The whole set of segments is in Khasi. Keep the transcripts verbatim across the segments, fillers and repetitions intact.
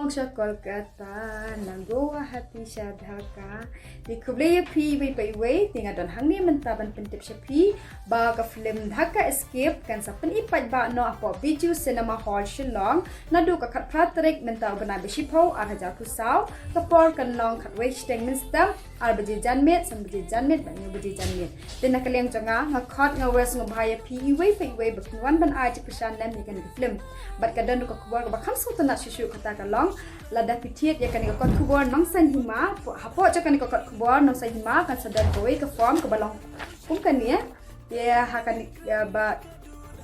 Sha Kolkata na Guwahati sha Dhaka. Te khublei ïa phi iwei pa iwei, te nga don hangne mynta ban pyntip sha phi ba ka film Dhaka Escape kan sa pyni paidbah noh hapoh Bijou Cinema Hall Shillong naduh ka khatphra tarik mynta u bnai ba shiphew ar hajar arphew saw. Ka por kan long khatwei shiteng mynstep, ar baje janmiet, san baje janmiet bad hynñiew baje janmiet. Te na ka liang jong nga, nga khot, nga wes, nga bha ïa phi iwei pa iwei ba phin wan ban ai jingkyrshan lem ïa kane ka film. Bad ka don ruh ka khubor kaba kham sngewtynnat shuh shuh, kata ka long lada phi thied ïa kane ka kot khubor Nongsaiñ Hima, hapoh jong kane ka kot khubor Nongsaiñ Hima kan sa don kawei ka form kaba long kum kane. Te ha kane, ïa, ba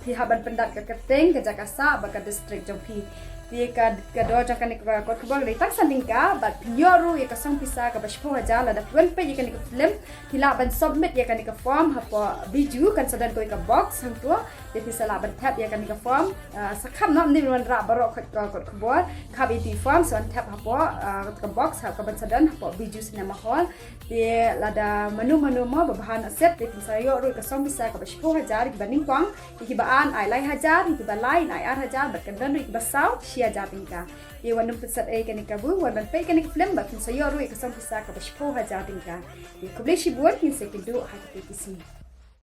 phi hap ban pyndap ka kyrteng, ka jaka sah bad ka district jong phi. Te ka, ka dor jong kane ka kot khubor ka dei tang san tyngka, bad phin ïoh ruh ïa ka song pisa kaba shiphew hajar lada phi wan peit ïa kane ka film. Phi lah ban submit ïa kane ka form hapoh Bijou, kan sa don kawei ka box hangto. Te phi sa lah ban thep ïa kane ka form. Ah, sa kham noh, ym dei ban wanrah baroh ka kot khubor. Khap ïa ki form, sa wan thep hapoh, ah, ka box ha kaban sa don hapoh Bijou Cinema Hall. Te lada mano mano mo ba bha na set, te phin sa ïoh ruh ïa ka song pisa kaba shiphew hajar ïa kiba nyngkong, ïa kiba ar ai lai hajar, ïa kiba lai ai ar hajar, bad kan don ruh ïa kiba saw shi hajar tyngka. Te wat nym pynsat ei kane kabu, wan ban peit kane ka film bad phin sa ïoh ruh ïa ka song pisa kaba shiphew hajar tyngka. Te khublei shibun, ngin sa ïakynduh ha kine ki sngi.